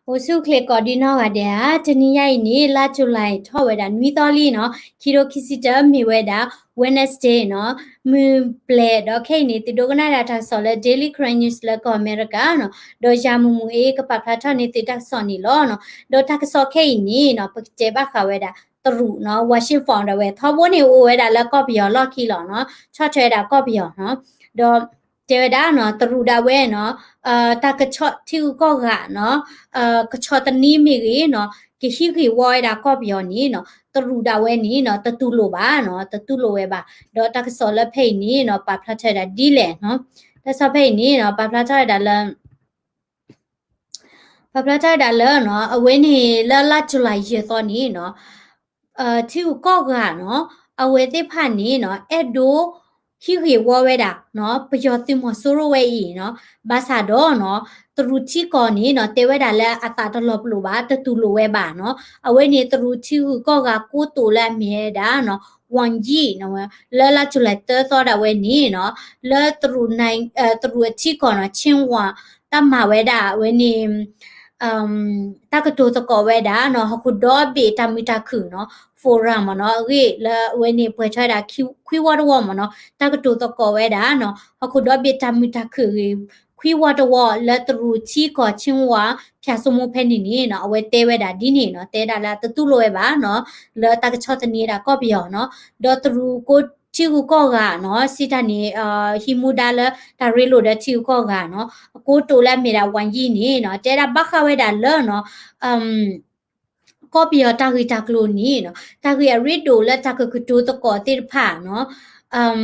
အိၣ်ဆူၣ်အိၣ်ချ့ကိးဒံနီၢ်ဂၤဒဲးဧါ, တနံၤညါအံၤန့ၣ် လါ July ထီၣ်ဝဲဒၣ်နွံသီလံနီၤ, ခံထိခံဆံတၢ မ့ၢ်ဝဲဒၣ် Wednesday နီၤ, မုၢ်ပျဲၤဒီးခဲအံၤန့ၣ် သုဒိကနၣ်ဒၣ်တၢ်ကစီၣ်လၢ Daily Karen News လၢကီၢ်အမဲရကၤနီၤ, ဒီးယၤမုၢ်မုၢ်အ့ ကပာ်ဖျါထီၣ်န့ၢ်သုတၢ်ကစီၣ်န့ၣ်လီၤနီၤ. ဒီးတၢ်ကစီၣ်ခဲအံၤန့ၣ်နီၤ ပကတဲဘၣ်ဃးဝဲဒၣ်တရူးနီၤ, Washington ဒၣ်ဝဲ ထီဘိန့ၣ်အိၣ်ဝဲဒၣ်လၢကီၢ်ပယီၤလီၢ်ခံလီၤနီၤ, ဆီၣ်ထွဲဝဲဒၣ်ကီၢ်ပယီၤနီၤ, ဒီး တဲဝဲဒၣ်နီၤ တရူးဒၣ်ဝဲနီၤ, တၢ်ကဆီၣ်ထံဂုၤကီၢ်ဂၤနီၤ, ကဆီၣ်သနံးမ့ၢ်ဂ့ၤနီၤ, ကဟံးဂ့ၢ်ဝီဝဲဒၣ်ကီၢ်ပယီၤန့ၣ်နီၤ, တရူးဒၣ်ဝဲန့ၣ်နီၤ တတူၢ်လိာ်ဘၣ်နီၤ, တတူၢ်လိာ်ဝဲဘၣ်. ဒီးတၢ်ကစီၣ်လၢဖဲအံၤန့ၣ်နီၤ ပာ်ဖျါထီၣ်ဝဲဒၣ်ဒ်လဲၣ်နီၤ. တၢ်ကစီၣ်ဖဲအံၤန့ၣ်နီၤ ပာ်ဖျါထီၣ်ဝဲဒၣ်လၢ ပာ်ဖျါထီၣ်ဝဲဒၣ်လၢနီၤ အဝဲန့ၣ်လၢလါ July ယဲၢ်သီန့ၣ်နီၤ, ထံဂုၤကီၢ်ဂၤနီၤ, အဝဲသ့ၣ်တဖၣ်န့ၣ်နီၤ အဲၣ်ဒိးဟံးဂ့ၢ်ဝီဝဲဒၣ်နီၤ ပယီၤသုးမီၤစိရိၤဝဲအံၤနီၤ, ဘၣ်ဆၣ်ဒီးနီၤ တရူးထံကီၢ်န့ၣ်နီၤ တဲဝဲဒၣ်လၢအသးတလီၤပလိာ်ဘၣ်, တတူၢ်လိာ်ဝဲဘၣ်နီၤ. အဝဲန့ၣ်တရူးထံဂုၤကီၢ်ဂၤကိတိာ်လၢအမ့ၢ်ဝဲဒၣ်နီၤ Wang Yi နီၤ, လၢလါ July သၢသီဒၣ်ဝဲန့ၣ်နီၤ လၢတရူး တရူးအထံကီၢ်နီၤ Xinjiang တၢ်မၤဝဲဒၣ်အဝဲန့ၣ် တၢ်ကတိၤသကိးဝဲဒၣ်နီၤ ဟီၣ်ခိၣ်ဒီဘ့ၣ်တၢ်မုာ်တၢ်ခုၣ်နီၤ forum မ့ၢ်နီၤ အဂ့ၢ်လၢအဝဲန့ၣ်ပှဲၤထီၣ်ဝဲဒၣ်ခွံဝီတဝီမ့ၢ်နီၤ တၢ်ကတိၤသကိးဝဲဒၣ်နီၤ ဟီၣ်ခိၣ်ဒီဘ့ၣ်တၢ်မုာ်တၢ်ခုၣ်အဂ့ၢ် ခွံဝီတဝီလၢတရူးထံကီၢ် Xinjiang ဖၠၣ်စိမိၣ်ဖဲန့ၣ်န့ၣ်နီၤ အဝဲတဲဝဲဒၣ်ဒ်န့ၣ်နီၤ တဲဒၣ်လၢတတူၢ်လိာ်ဝဲဘၣ်နီၤ လၢတၢ်ကဆီၣ်သနံးဝဲဒၣ်ကီၢ်ပယီၤနီၤ ဒီးတရူးကိထံဂုၤကီၢ်ဂၤနီၤ စံးတၢ်န့ၣ် ဟံးမူဒါလၢတၢ်ရ့လိာ်ဒီးထံဂုၤကီၢ်ဂၤနီၤ အကိတိာ်လၢအမ့ၢ်ဒၣ် Wang Yi န့ၣ်နီၤ တဲဒၣ်ဘၣ်ဃးဝဲဒၣ်လၢနီၤ ကီၢ်ပယီၤတၢ်ဂ့ၢ်တၢ်ကျိၤန့ၣ်နီၤ တၢ်ဂ့ၢ်အရ့ဒိၣ်လၢတၢ်ကကတိၤသကိးသ့ၣ်တဖၣ်နီၤ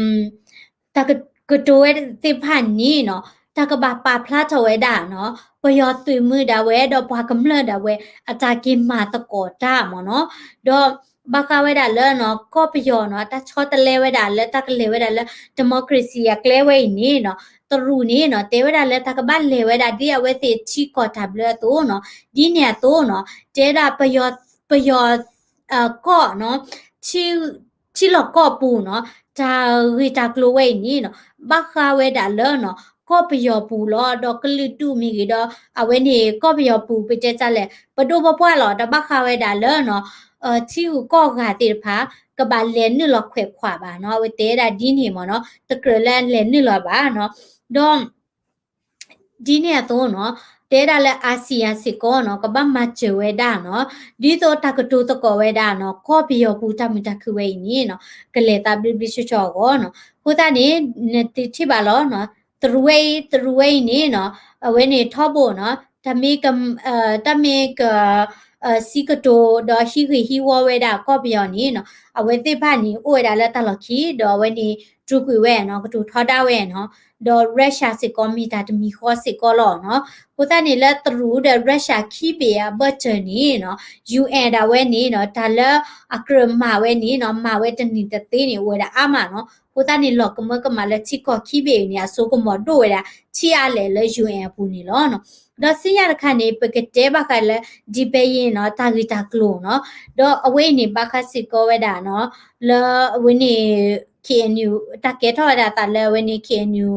တၢ်ကကတိၤဝဲသ့ၣ်တဖၣ်န့ၣ်နီၤ တၢ်ကဘၣ်ပာ်ဖျါထီၣ်ဝဲဒၣ်နီၤ ပယီၤသုးမုၢ်ဒၣ်ဝဲဒီးပှၤကမျၢၢ်ဒၣ်ဝဲ အတၢ်က့ၤမၤသကိးတၢ်မ့ၢ်နီၤ ဒီးဘၣ်ဃးဝဲဒၣ်လၢနီၤ ကီၢ်ပယီၤနီၤ တၢ်ဆီတလဲဝဲဒၣ်လၢတၢ်ကလဲၤဝဲဒၣ်လၢ democracy အကျဲဝဲအံၤန့ၣ်နီၤ တရူးန့ၣ်နီၤ တဲဝဲဒၣ်လၢတၢ်ကဘၣ်လဲၤဝဲဒၣ်ဒ်အဝဲသ့ၣ်ထံကီၢ်တၢ်ဘျၢအသိးနီၤ ဒ်န့ၣ်အသိးနီၤ တဲဒၣ်ပယီၤ ပယီၤ ကီၢ်နီၤ ထံ ထံလီၢ်ကီၢ်ပူၤနီၤ တၢ်ဂ့ၢ်တၢ်ကျိၤဝဲအံၤန့ၣ်နီၤ ဘၣ်ဃးဝဲဒၣ်လၢနီၤ ကီၢ်ပယီၤပူၤလီၤ ဒီးကလုာ်ဒူၣ်မ့ၢ်ဂ့ၤဒီး အဝဲန့ၣ် ကီၢ်ပယီၤပူၤ ပတဲတၢ်လဲၣ် ပဒိၣ်ပပှၢ်လီၤ တၢ်ဘၣ်ဃးဝဲဒၣ်လၢနီၤ ထံဂုၤကီၢ်ဂၤသ့ၣ်တဖၣ် ကဘၣ်လဲၤနုာ်လီၤခွဲးခွးဘၣ်နီၤ အဝဲတဲဒၣ်ဒ်န့ၣ်မ့ၢ်နီၤ တကြၢးလၢလဲၤနုာ်လီၤဘၣ်နီၤ ဒီး ဒ်န့ၣ်အသိးနီၤ တဲဒၣ်လၢ ASEAN စ့ၢ်ကီးနီၤ ကဘၣ်မၤစၢၤဝဲဒၣ်နီၤ ဒ်သိးတၢ်ကတိၤသကိးဝဲဒၣ်နီၤ ကီၢ်ပယီၤပူၤတၢ်မုာ်တၢ်ခုၣ်ဝဲအံၤန့ၣ်နီၤ ကလဲၤသးဘျ့ဘျ့ဆှီဆှီအဂီၢ်နီၤ အဃိသတးန့ၣ် နသုထံၣ်ဘၣ်လီၤနီၤ တရူးဝဲအံၤ တရူးဝဲအံၤန့ၣ်နီၤ အဝဲန့ၣ်ထီဘိနီၤ တၢ်မ့ၢ်က တၢ်မ့ၢ်က စံးကတိၤဒီးဟံးဂ့ၢ်ဟံးဝီဝဲဒၣ်ကီၢ်ပယီၤန့ၣ်နီၤ အဝဲသ့ၣ်တဖၣ်န့ၣ် အိၣ်ဝဲဒၣ်လၢတၢ်လီၢ်ခံ ဒီးအဝဲန့ၣ် တြူာ်ကွံာ်ဝဲနီၤ ကတိၤထီဒါဝဲနီၤ ဒီး Russia စ့ၢ်ကီးမ့ၢ်တၢ်တမံၤဃီစ့ၢ်ကီးလီၤနီၤ အဃိသတးန့ၣ်လၢတရူးဒီး Russia ခံဘ့ၣ်အဘၢၣ်စၢၤန့ၣ်နီၤ UN ဒၣ်ဝဲန့ၣ်နီၤ တၢ်လၢအကြၢးမၤဝဲန့ၣ်နီၤ မၤဝဲတနံၤတသ့န့ၣ် အိၣ်ဝဲဒၣ်အါမးနီၤ အဃိသတးန့ၣ် လီၤကမၢကမၣ်လၢထံကီၢ်ခံဘ့ၣ်အံၤန့ၣ် အစိကမီၤဒိၣ်ဝဲဒၣ် ထံအါလဲၣ်လၢ UN အပူၤန့ၣ်လီၤနီၤ ဒီးဆူညါတခါန့ၣ် ပကတဲဘၣ်ဃးလၢ ဒံဘဲယ့နီၤ တၢ်ဂ့ၢ်တၢ်ကျိၤနီၤ ဒီးအဝဲအံၤန့ၣ် ဘၣ်ဃးစ့ၢ်ကီးဝဲဒၣ်နီၤ လၢအဝဲန့ၣ် KNU တၢ်ကဲထီၣ်ဝဲဒၣ်အသးလၢအဝဲန့ၣ် KNU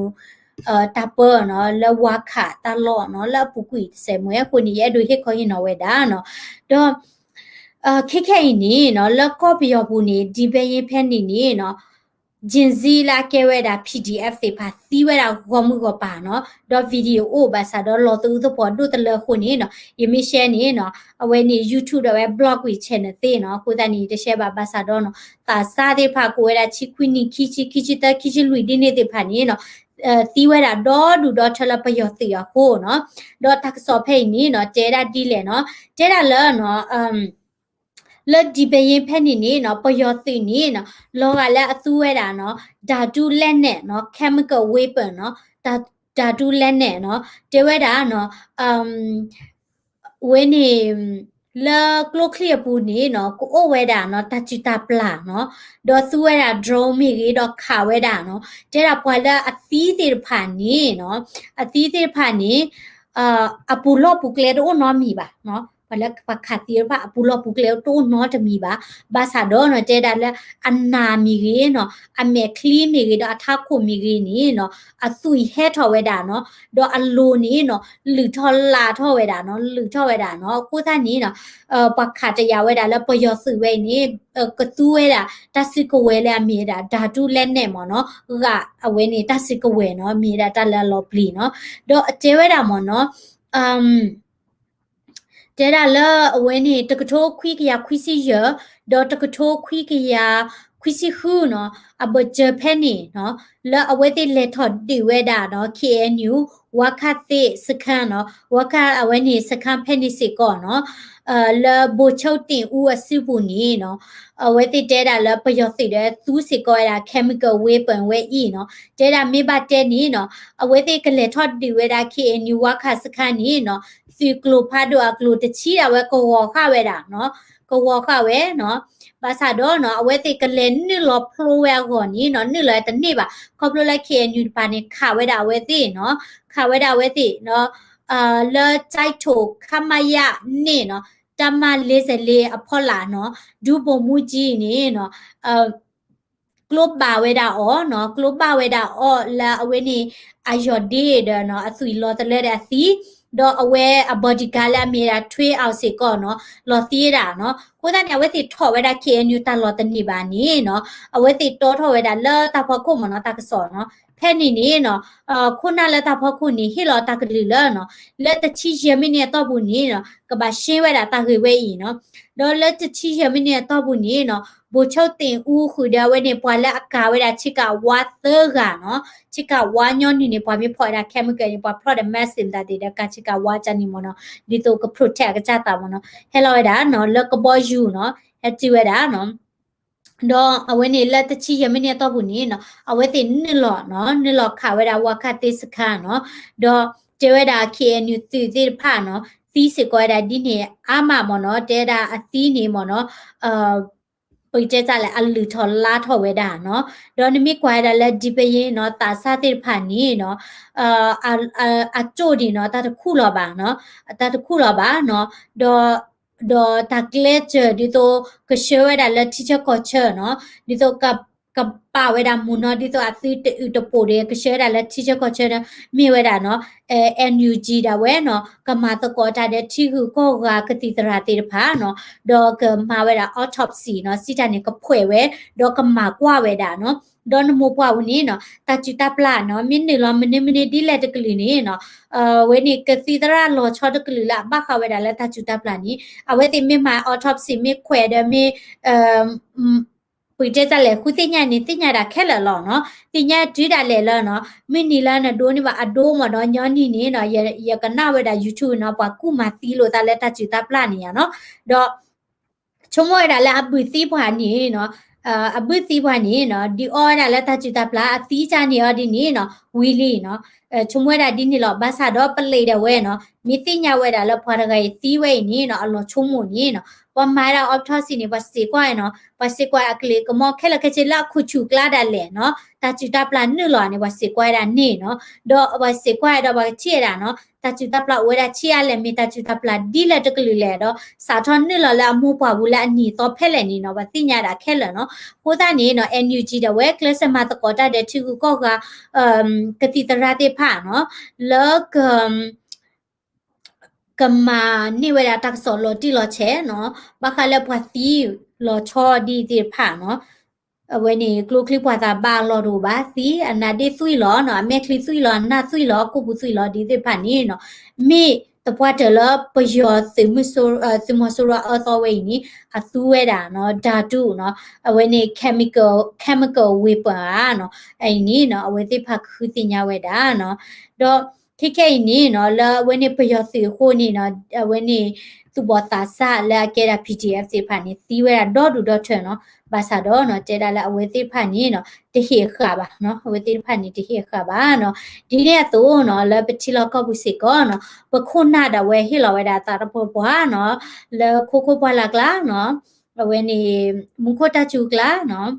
တၢ်ပၢနီၤ လၢဝါခးတၢ်လီၢ်နီၤ လၢအပူၤကွံာ်တစဲးမ့ၢ်အဃိန့ၣ် ယအဲၣ်ဒိးဟ့ၣ်ခီဟ့ၣ်နီၤဝဲဒၣ်နီၤ ဒီး ခဲခဲအံၤန့ၣ်နီၤ လၢကီၢ်ပယီၤပူၤန့ၣ် ဒံဘဲယ့ဖဲန့ၣ်န့ၣ်နီၤ Gen Z လၢအကဲဝဲဒၣ် PDF သ့ၣ်တဖၣ်သံဝဲဒၣ်ဂီၢ်မုၢ်ဂီၢ်ပၤနီၤ ဒီး video အိၣ်ဘၣ်ဆၣ်ဒီးလီၤသးအုးသးပှီၤဒိၣ်တလၢအဃိန့ၣ်နီၤ ယမ့ၢ် share န့ၣ်နီၤ အဝဲန့ၣ် YouTube ဒီးဝဲ block ကွံာ် channel သ့နီၤ အဃိသတးန့ၣ် ယတ share ဘၣ်ဘၣ်ဆၣ်ဒီးနီၤ သးစၢ်သ့ၣ်တဖၣ်ကိးဝဲဒၣ် ဆံခွံနံၣ် ခံဆံ ခံဆံသၢ ခံဆံလွံၢ်ဒ်န့ၣ်သ့ၣ်တဖၣ်န့ၣ်နီၤ သံဝဲဒၣ်ဒီဒူၣ်ဒီထၢလၢပယီၤသုးအဃိနီၤ ဒီးတၢ်ကစီၣ်ဖဲအံၤန့ၣ်နီၤ တဲဒၣ်ဒ်လဲၣ်နီၤ တဲဒၣ်လၢနီၤ လၢဒံဘဲယ့ဖဲန့ၣ်န့ၣ်နီၤ ပယီၤသုးန့ၣ်နီၤ လီၤဂာ်လၢအသူဝဲဒၣ်နီၤ ဓာတုလက်နက်နီၤ chemical weapon နီၤ ဓာတုလက်နက်နီၤ တဲဝဲဒၣ်နီၤ ဝဲန့ၣ် လၢကျိချံအပူၤန့ၣ်နီၤ ကအိၣ်ဝဲဒၣ်နီၤ တၢ်စုၣ်တၢ်ပျၢ်နီၤ ဒီးသူဝဲဒၣ် drone မ့ၢ်ဂ့ၤ ဒီးခးဝဲဒၣ်နီၤ တဲဒၣ်ပှၤလၢအသံသ့ၣ်တဖၣ်န့ၣ်နီၤ အသံသ့ၣ်တဖၣ်န့ၣ် အပူၤလီၢ်ပူၤကျဲတအိၣ်နီတမံၤဘၣ်နီၤ ပှၤလၢပှၤခးသံတဖၣ်အပူၤလီၢ်ပူၤကျဲတအိၣ်နီတမံၤဘၣ်. ဘၣ်ဆၣ်ဒီးနီၤ တဲဒၣ်လၢအနၢ်မ့ၢ်ဂ့ၤနီၤ အမဲာ်ချံမ့ၢ်ဂ့ၤဒီးအထးခိၣ်မ့ၢ်ဂ့ၤန့ၣ်နီၤ အသွံၣ်ဟဲထီၣ်ဝဲဒၣ်နီၤ ဒီးအလိၤန့ၣ်နီၤ လုၢ်ထီၣ်လးထီၣ်ဝဲဒၣ်နီၤ လုၢ်ထီၣ်ဝဲဒၣ်နီၤ အဃိသတးန့ၣ်နီၤ ပှၤခးတယာ်ဝဲဒၣ်လၢပယီၤသုးဝဲအံၤန့ၣ် ကသူဝဲဒၣ်တၢ်စုကဝဲၤလၢအမ့ၢ်ဝဲဒၣ် ဓာတုလက်နက် မ့ၢ်နီၤ ဂာ်အဝဲန့ၣ်တၢ်စုကဝဲၤနီၤ မ့ၢ်ဝဲဒၣ်တၢ်လၢအလီၤပျံၤနီၤ ဒီးအတဲဝဲဒၣ်မ့ၢ်နီၤ တဲဒၣ်လၢအဝဲန့ၣ် တကထိခွံကယၤခွံဆံယဲၢ် ဒီးတကထိခွံကယၤခွံဆံဃုနီၤ အဘၢၣ်စၢၤဖဲန့ၣ်နီၤ လၢအဝဲသ့ၣ်လဲၤထီၣ်ဒုးဝဲဒၣ်နီၤ ခ့ၣ်အဲၣ်ယူၣ် ဝါခၢၣ်သ့ၣ်စခန်းနီၤ ဝါခၢၣ်အဝဲန့ၣ်စခန်းဖဲန့ၣ်စ့ၢ်ကီးနီၤ လၢဗိုလ်ချုပ်တင်ဦးအစုပူၤန့ၣ်နီၤ အဝဲသ့ၣ်တဲဒၣ်လၢပယီၤသုးဒီးသူစ့ၢ်ကီးဝဲဒၣ် chemical weapon ဝဲအံၤနီၤ တဲဒၣ်မ့ၢ်ဘၣ်တဲန့ၣ်နီၤ အဝဲသ့ၣ်ကလဲၤထီၣ်ဒုးဝဲဒၣ် ခ့ၣ်အဲၣ်ယူၣ် ဝါခၢၣ်စခန်းန့ၣ်နီၤ သုးကျိၤဖးဒိၣ်အကျိၤတဆံဒၣ်ဝဲကဂီၤဃာ်ဝဲဒၣ်နီၤ ကဂီၤဃာ်ဝဲနီၤ ဘၣ်ဆၣ်ဒီးနီၤ အဝဲသ့ၣ်ကလဲၤနုာ်လီၤဖျိဝဲအဂီၢ်န့ၣ်နီၤ နုာ်လီၤတန့ၢ်ဘၣ် ခီဖျိလၢ ခ့ၣ်အဲၣ်ယူၣ် တပၤန့ၣ် ခးဝဲဒၣ်အဝဲသ့ၣ်နီၤ ခးဝဲဒၣ်အဝဲသ့ၣ်နီၤ လၢ ကၠဲးထိၣ် ခမရ န့ၣ်နီၤ တပ်မလေးဆယ့်လေး အဖီလာ်နီၤ ဒူဘိၣ်မူကၠံန့ၣ်နီၤ ကျိဘၣ်ဝဲဒၣ်အီၤနီၤ ကျိဘၣ်ဝဲဒၣ်အီၤလၢအဝဲန့ၣ် အယီၢ်ဒ့ဒီးနီၤ အသွံၣ်လီၤတလၢဒီးအသံ ဒီးအဝဲအ bodyguard လၢအမ့ၢ်ဒၣ် ထွ့အီၤ စ့ၢ်ကီးနီၤ လီၤသံဝဲဒၣ်နီၤ အဃိသတးန့ၣ် အဝဲသ့ၣ်ထီၣ်ဝဲဒၣ် ခ့ၣ်အဲၣ်ယူၣ် တၢ်လီၢ်တန့ၢ်ဘၣ်န့ၣ်နီၤ အဝဲသ့ၣ်တီထီၣ်ဝဲဒၣ်လၢတၢ်ဖီခိၣ်မ့ၢ်နီၤ တၢ်ကစီၣ်နီၤ ဖဲန့ၣ်န့ၣ်နီၤ ခိၣ်နၢ်လၢတၢ်ဖီခိၣ်န့ၣ် ဟ့ၣ်လီၤတၢ်ကလုၢ်လၢနီၤ လၢတဆံယဲၢ်မံးနံးအတီၢ်ပူၤန့ၣ်နီၤ ကဘၣ်ရှင်းဝဲဒၣ်တၢ်ဂ့ၢ်ဝဲအံၤနီၤ ဒီးလၢတဆံယဲၢ်မံးနံးအတီၢ်ပူၤန့ၣ်နီၤ ဗိုလ်ချုပ်တင်ဦးဃုာ်ဒီးအဝဲန့ၣ် ပှၤလၢအကၤဝဲဒၣ်ဆ့ကၤဝါသၢဂၤနီၤ ဆ့ကၤဝါညီနုၢ်န့ၣ် ပှၤမ့ၢ်ဖီၣ်ဝဲဒၣ် chemical န့ၣ် ပှၤဖျီၣ်ဒီး mask သ့ၣ်မတၤသ့ၣ်ဒီးကၤဆ့ကၤဝါကန့ၣ်မ့ၢ်နီၤ ဒ်သိးက protect အကစၢ်သးမ့ၢ်နီၤ ဟဲလီၤဝဲဒၣ်နီၤ လၢကဘီယူၤနီၤ ဟဲတုၤဝဲဒၣ်နီၤ ဒီးအဝဲန့ၣ်လၢတဆံယဲၢ်မံးနံးအတီၢ်ပူၤန့ၣ်နီၤ အဝဲသ့ၣ်နုာ်လီၤနီၤ နုာ်လီၤခးဝဲဒၣ် ဝါခၢၣ်သ့ၣ်စခန်းနီၤ ဒီးတဲဝဲဒၣ် ခ့ၣ်အဲၣ်ယူၣ် သုးသ့ၣ်တဖၣ်နီၤ သံစ့ၢ်ကီးဝဲဒၣ်ဒ်န့ၣ်အါမးမ့ၢ်နီၤ တဲဒၣ်အသံန့ၣ်မ့ၢ်နီၤ ပတဲတၢ်လဲၣ် အလုၢ်ထီၣ်လါထီၣ်ဝဲဒၣ်နီၤ ဒီးနမ့ၢ်ကွၢ်ဝဲဒၣ်လၢ ဒံဘယ့ၣ်နီၤ သးစၢ်သ့ၣ်တဖၣ်န့ၣ်နီၤ အကၠိၣ်န့ၣ်နီၤ တၢ်တခူၣ်လီၤဘၣ်နီၤ တၢ်တခူၣ်လီၤဘၣ်နီၤ ဒီး ဒီးတၢ်ကျဲစၢၤဒ်သိး ကဆှၢဝဲဒၣ်လၢထံဆၢကီၢ်ဆၢနီၤ ဒ်သိး ကပာ်ဝဲဒၣ်မုၢ်နီၤ ဒ်သိးအသုတအုၣ်တပိာ်ဒီး ကဆှၢဝဲဒၣ်လၢထံဆၢကီၢ်ဆၢန့ၣ် မ့ၢ်ဝဲဒၣ်နီၤ NUG ဒၣ်ဝဲနီၤ ကမၤသကိးတၢ်ဒီးထံဂုၤကီၢ်ဂၤကသံၣ်သရၣ်သ့ၣ်တဖၣ်နီၤ ဒီးကမၤဝဲဒၣ် autopsy နီၤ စံးတၢ်န့ၣ် ကဖှဲးဝဲ ဒီးကမၤကွၢ်ဝဲဒၣ်နီၤ ဒီးနမိၢ်ပှၢ်ပူၤန့ၣ်နီၤ တၢ်စူၢ်တၢ်ပျၢ်နီၤ မ့ၢ်နုာ်လီၤမနုၤမနုၤဒ်လဲၣ်တကလုာ်န့ၣ်နီၤ အဝဲန့ၣ် ကသံၣ်သရၣ်လီၤဆီတကလုာ်လၢအဘၣ်ဃးဝဲဒၣ်လၢတၢ်စူၢ်တၢ်ပျၢ်န့ၣ် အဝဲသ့ၣ်မ့ၢ်မၤ autopsy မ့ၢ်ခွဲးဒီးမ့ၢ် ပတဲတၢ်လဲၣ် ဃုသ့ၣ်ညါန့ၣ် သ့ၣ်ညါဒၣ်ခဲလၢာ်လီၤနီၤ သ့ၣ်ညါတုၤဒၣ်လဲာ်လၢနီၤ မုၢ်နံၤလၢနဒိန့ၣ်ဘၣ်အဒိမ့ၢ်နီၤ ညီနုၢ်န့ၣ်နီၤ ယကနၣ်ဝဲဒၣ် YouTube နီၤ ပှၤကူၣ်မၤသံလိာ်သးလၢတၢ်စူၢ်တၢ်ပျၢ်န့ၣ်ယါနီၤ ဒီး ဆိကမိၣ်ဝဲဒၣ်လၢအဘုၣ်သံပှၤန့ၣ်နီၤ အဘုၣ်သံပှၤန့ၣ်နီၤ ဒုးအီၣ်ဝဲဒၣ်လၢတၢ်စူၢ်တၢ်ပျၢ် အသံကၢ်န့ၢ်အီၤဒ်န့ၣ်နီၤ ဝံၤလံနီၤ ဆိကမိၣ်ဝဲဒၣ်ဒ်န့ၣ်လီၤ ဘၣ်ဆၣ်ဒီးပလံးဒၣ်ဝဲနီၤ မ့ၢ်သ့ၣ်ညါဝဲဒၣ်လၢပှၤတဂၤအံၤသံဝဲအံၤန့ၣ်နီၤ အလီၤဆိကမိၣ်န့ၣ်နီၤ ပှၤမၤဝဲဒၣ် autopsy န့ၣ် ပှၤစံးကွၢ်နီၤ ပှၤစံးကွၢ်အကလံးကမီၣ်ခဲလၢာ်ခဲဆ့လၢအခိၣ်ဆူၣ်ကျါဒၣ်လဲာ်နီၤ တၢ်စူၢ်တၢ်ပျၢ်နုာ်လီၤန့ၣ် ပှၤစံးကွၢ်ဝဲဒၣ်န့ၣ်နီၤ ဒီးပှၤစံးကွၢ်ဝဲဒီးပှၤကထံၣ်ဝဲဒၣ်နီၤ တၢ်စူၢ်တၢ်ပျၢ်အိၣ်ဝဲဒၣ်ဆံးအါလဲၣ် မ့ၢ်တၢ်စူၢ်တၢ်ပျၢ်ဒ်လဲၣ်တကလုာ်လဲၣ်ဒီး စးထီၣ်နုာ်လီၤလၢအမိၢ်ပှၢ်ပူၤလၢအနံၣ်သီဖဲလဲၣ်န့ၣ်နီၤ ပှၤသ့ၣ်ညါဒၣ်ခဲလၢာ်နီၤ အဃိသတးန့ၣ်နီၤ NUG ဒၣ်ဝဲ ကျဲးစၢးမၤသကိးတၢ်ဒီးထံဂုၤကီၢ်ဂၤ ကသံၣ်သရၣ်သ့ၣ်တဖၣ်နီၤ လၢက ကမၤန့ၢ်ဝဲဒၣ်တၢ်ကစီၣ်လီၤတံၢ်လီၤဆဲးနီၤ ဘၣ်ဃးလၢပှၤသံလီၤဆီဒ်သ့ၣ်တဖၣ်နီၤ အဝဲန့ၣ် ကျိချံပှၤသးဘၣ်အလီၢ်တအိၣ်ဘၣ် သံ အနါဒ့ၣ်သွံၣ်လီၤနီၤ အမဲာ်ချံသွံၣ်လီၤ အနၢ်သွံၣ်လီၤ ကိၣ်ပူၤသွံၣ်လီၤ ဒ်သ့ၣ်တဖၣ်န့ၣ်နီၤ မ့ၢ်သပှၢ်တၢၢ်လၢပယီၤသုးမီၤစိရိၤအၢသီဝဲအံၤန့ၣ် အသူဝဲဒၣ်နီၤ ဓာတုနီၤ အဝဲန့ၣ် chemical chemical weapon ဧါနီၤ အအံၤန့ၣ်နီၤ အဝဲသ့ၣ်တဖၣ်ကဃုသ့ၣ်ညါဝဲဒၣ်နီၤ ဒီး ခဲခဲအံၤန့ၣ်နီၤ လၢအဝဲန့ၣ်ပယီၤသုးအဃိန့ၣ်နီၤ အဝဲန့ၣ် သူၣ်ဘီၣ်သးစၢ်လၢအကဲဒၣ် PDF သ့ၣ်တဖၣ်န့ၣ် သံဝဲဒၣ်ဒီဒူၣ်ဒီထၢနီၤ ဘၣ်ဆၣ်ဒီးနီၤ တဲဒၣ်လၢအဝဲသ့ၣ်တဖၣ်န့ၣ်နီၤ တဟ့ၣ်အဃာ်ဘၣ်နီၤ အဝဲသ့ၣ်တဖၣ်န့ၣ်တဟ့ၣ်အဃာ်ဘၣ်နီၤ ဒ်န့ၣ်အသိးနီၤ လၢပထံလီၢ်ကီၢ်ပူၤစ့ၢ်ကီးနီၤ ပခိၣ်နၢ်ဒၣ်ဝဲဟ့ၣ်လီၤဝဲဒၣ်သးတပှၢ်ပှၢ်နီၤ လၢခိခိၣ်ပှၢ်လၢ်ကျါနီၤ အဝဲန့ၣ် မူခိၣ်တၢ်စူၤကျါနီၤ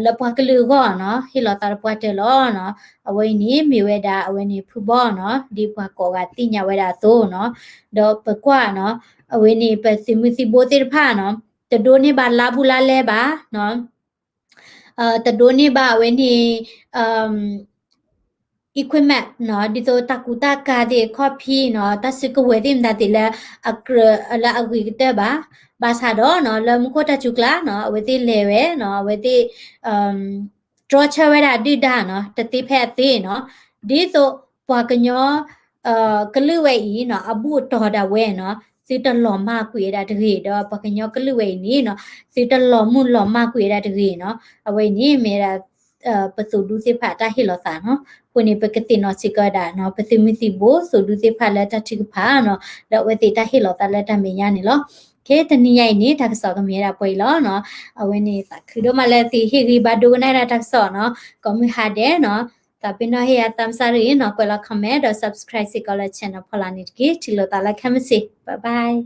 လၢပှၤကလုာ်အဂီၢ်နီၤ ဟ့ၣ်လီၤသးတပှၢ်တၢၢ်လီၤနီၤ အဝဲအံၤန့ၣ်မ့ၢ်ဝဲဒၣ်အဝဲန့ၣ်ဖုဘီနီၤ ဒ်ပှၤကိးဂၤသ့ၣ်ညါဝဲဒၣ်အသိးနီၤ ဒီးပကွၢ်နီၤ အဝဲန့ၣ် ပသုးမုၢ်သံၣ်ဘိသ့ၣ်တဖၣ်နီၤ တဒိးန့ၢ်ဘၣ်လါဘူးလါလဲဘၣ်နီၤ တဒိးန့ၢ်ဘၣ်အဝဲန့ၣ် equipment နီၤ ဒ်သိးတၢ်ကူတၢ်ကၤသ့ၣ် ခီၣ်ဖံးနီၤ တၢ်စုကဝဲၤသ့ၣ်မတၤသ့ၣ်လၢအကြၢးလၢအဂ့ၤကတၢၢ်ဘၣ်. ဘၣ်ဆၣ်ဒီးနီၤ လၢမူခိၣ်တၢ်စူၤကျါနီၤ အဝဲသ့ၣ်လဲၤဝဲနီၤ အဝဲသ့ၣ် တြီဆၢဝဲဒၣ်ဒုၣ်ဒါနီၤ တသ့ဖဲအသ့နီၤ ဒ်သိးပှၤကညီ ကလုာ်ဝဲအံၤနီၤ အဘူၣ်အတီၢ်ဒၣ်ဝဲနီၤ သုတလီၤမၢ်ကွံာ်ဝဲဒၣ်တဂ့ၤ ဒီးပှၤကညီကလုာ်ဝဲအံၤန့ၣ်နီၤ သုတလီၤမုၢ်လီၤမၢ်ကွံာ်ဝဲဒၣ်တဂ့ၤနီၤ အဝဲအံၤန့ၣ်မ့ၢ်ဒၣ် ပသိၣ်ဒူသ့ၣ်တဖၣ်တၢ်ဟ့ၣ်လီၤသးနီၤ အဃိန့ၣ် ပကသ့ၣ်နီၣ်စ့ၢ်ကီးဝဲဒၣ်နီၤ ပသုးမုၢ်သံၣ်ဘိ သိၣ်ဒူသ့ၣ်တဖၣ်လၢတၢ်ထုကဖၣ်နီၤ လၢအဝဲသ့ၣ်တၢ်ဟ့ၣ်လီၤသးလၢတၢ်မဲာ်ညါန့ၣ်လီၤ. ခဲတနံၤညါအံၤန့ၣ် တၢ်ကစီၣ်ကမ့ၢ်ဝဲဒၣ်ပှဲၤအံၤလီၤနီၤ အဝဲန့ၣ် သးခုဒိၣ်မးလၢသုဟ့ၣ်ဂံၢ်ဘါဒိကနၣ်ဝဲဒၣ်တၢ်ကစီၣ်နီၤ ကိးမုၢ်ဟါဒဲးနီၤ သးပ့ၤနီၣ်ဟ့ၣ်ယၤသးမစၢ်တဂ့ၤနီၤ ကွဲးလီၤ comment ဒီး subscribe စ့ၢ်ကီးလၢ channel ဖီလာ်န့ၣ်တက့ၢ်. ထံၣ်လိာ်သးလၢခဲမုၢ်ဆ့ၣ် bye bye.